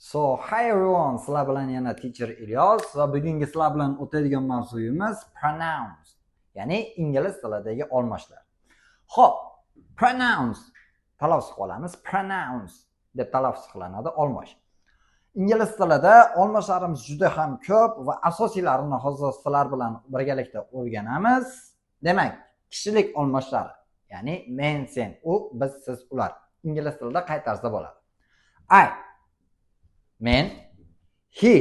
So, hi everyone, sizlar bilan yana Teacher Ilyos va bugungi sizlar bilan o'tadigan mavzuyimiz pronouns, ya'ni ingliz tilidagi olmoshlar. Xo'p, pronouns talaffuz qilamiz, pronouns deb talaffuz qilinadi olmosh. Ingliz tilida olmoshlarimiz juda ham ko'p va asosiylarini hozir sizlar bilan birgalikda o'rganamiz. Demak, kishilik olmoshlari, ya'ni men, sen, u, biz, siz, ular ingliz tilida qay tarzda bo'ladi? I, men, he,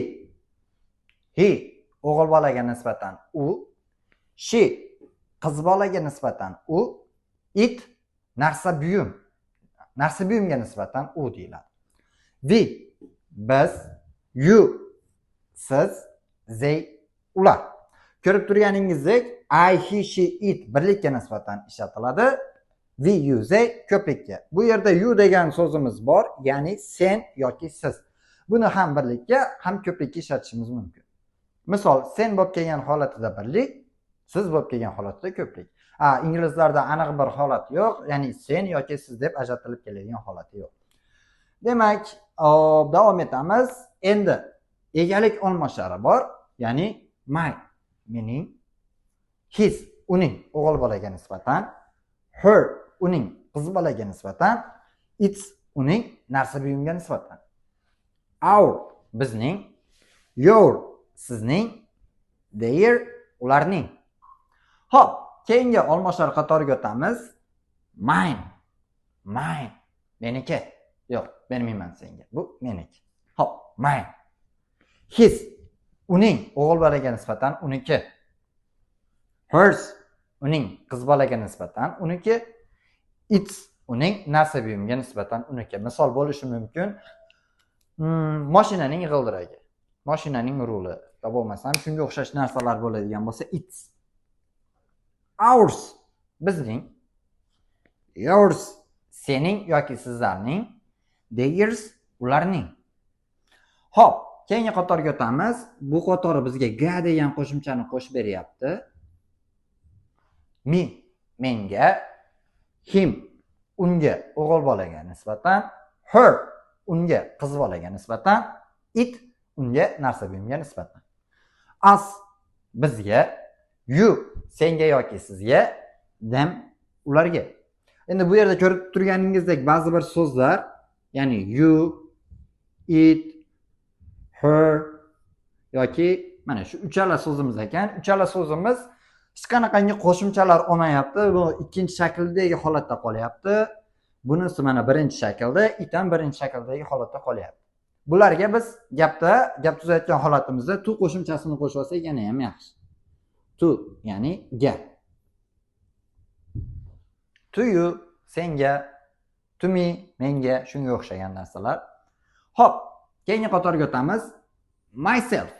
he o'g'il bolaga nisbatan u, she qiz bolaga nisbatan u, it narsa buyum, narsa buyumga nisbatan u deyiladi. We biz, you siz, they ular. Ko'rib turganingizdek, I, he, she, it birlikka nisbatan ishlatiladi. We, you, they ko'plikka. Bu yerda you degan so'zimiz bor, ya'ni sen yoki siz. Buni ham birlikka, ham ko'plikka ishlatishimiz mumkin. Misol, sen bo'lib kelgan holatida birlik, siz bo'lib kelgan holatida ko'plik. Inglizlarda aniq bir holat yo'q, ya'ni sen yoki siz deb ajratilib keladigan holati yo'q. Demak, davom etamiz. Endi egalik olmoshlari bor, ya'ni my mening, his uning o'g'il bolaga nisbatan, her uning qiz bolaga nisbatan, its uning narsa buyumga nisbatan. Our bizning, your sizning, their ularning. Xo'p, keyingi olmoshlar qatoriga o'tamiz. Mine, mine meniki. Yo'q, bermayman senga. Bu meniki. Xo'p, mine. His uning o'g'il bolaga nisbatan uniki. Hers uning qiz bolaga nisbatan uniki. Its uning narsa buyumga nisbatan uniki. Misol bo'lishi mumkin. Mashinaning g'ildiragi, mashinaning ruli, yo bo'lmasam shunga o'xshash narsalar bo'ladigan bo'lsa its. Ours bizning, yours sening yoki sizlarning, theirs ularning. Xo'p, keyingi qatorga o'tamiz. Bu qatori bizga ga degan qo'shimchani qo'shib beryapti. Me menga, him unga o'g'il bolaga nisbatan, her unga qiz bolaga nisbatan, it unga narsa buyumga nisbatan. Us bizga, you senga yoki sizga, them ularga. Endi bu yerda ko'rib turganingizdek ba'zi bir so'zlar, ya'ni you, it, her yoki mana shu uchala so'zimiz ekan. Uchala so'zimiz hech qanaqangi qo'shimchalar olmayapti. Bu ikkinchi shakldagi holatda qolyapti. Bunisi mana birinchi shaklda, it ham birinchi shakldagi holatda qolyapti. Bularga biz gapda, gap tuzayotgan holatimizda to qo'shimchasini qo'shib olsak yana ham yaxshi. To ya'ni ga. To you senga, to me menga, shunga o'xshagan narsalar. Xo'p, keyingi qatorga o'tamiz. Myself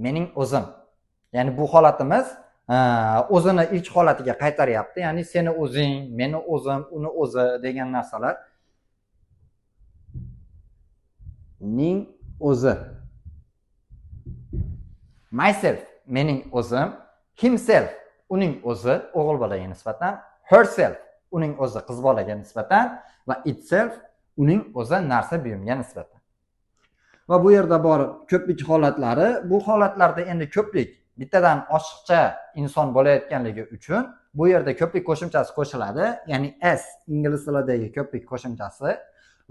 mening o'zim. Ya'ni bu holatimiz o'zini ilk holatiga qaytaryapti. Ya'ni seni o'zing, meni o'zim, uni o'zi degan narsalar. Ning o'zi. Myself mening o'zim, himself uning o'zi o'g'il bolaga nisbatan, herself uning o'zi qiz bolaga nisbatan va itself uning o'zi narsa buyumga nisbatan. Va bu yerda bor ko'plik holatlari. Bu holatlarda endi ko'plik bittadan oshiqcha inson bo'layotganligi uchun bu yerda ko'plik qo'shimchasi qo'shiladi. Ya'ni s ingliz tilidagi ko'plik qo'shimchasi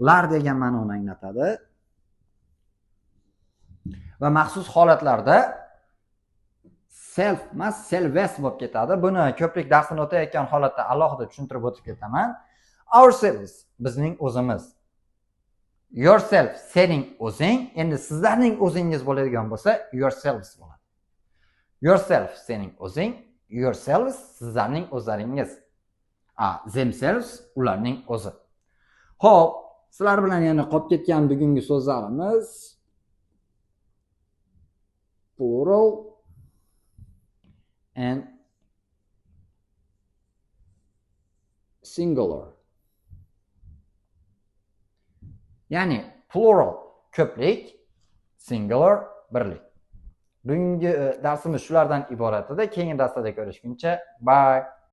lar degan ma'noni anglatadi. Va maxsus holatlarda self emas selves bo'lib ketadi. Buni ko'plik darsini o'tayotgan holatda alohida tushuntirib o'tib ketaman. Ourselves bizning o'zimiz. Yourself sening o'zing. Endi sizlarning o'zingiz bo'ladigan bo'lsa yourselves bo'ladi. Yourself sening o'zing, yourselves sizlarning o'zlaringiz. Themselves ularning o'zi. Xo'p, sizlar bilan yana qolib ketgan bugungi so'zlarimiz plural and singular. Ya'ni plural ko'plik, singular birlik. Bugungi darsimiz shulardan iborat edi. Keyingi darslarda ko'rishguncha, bye.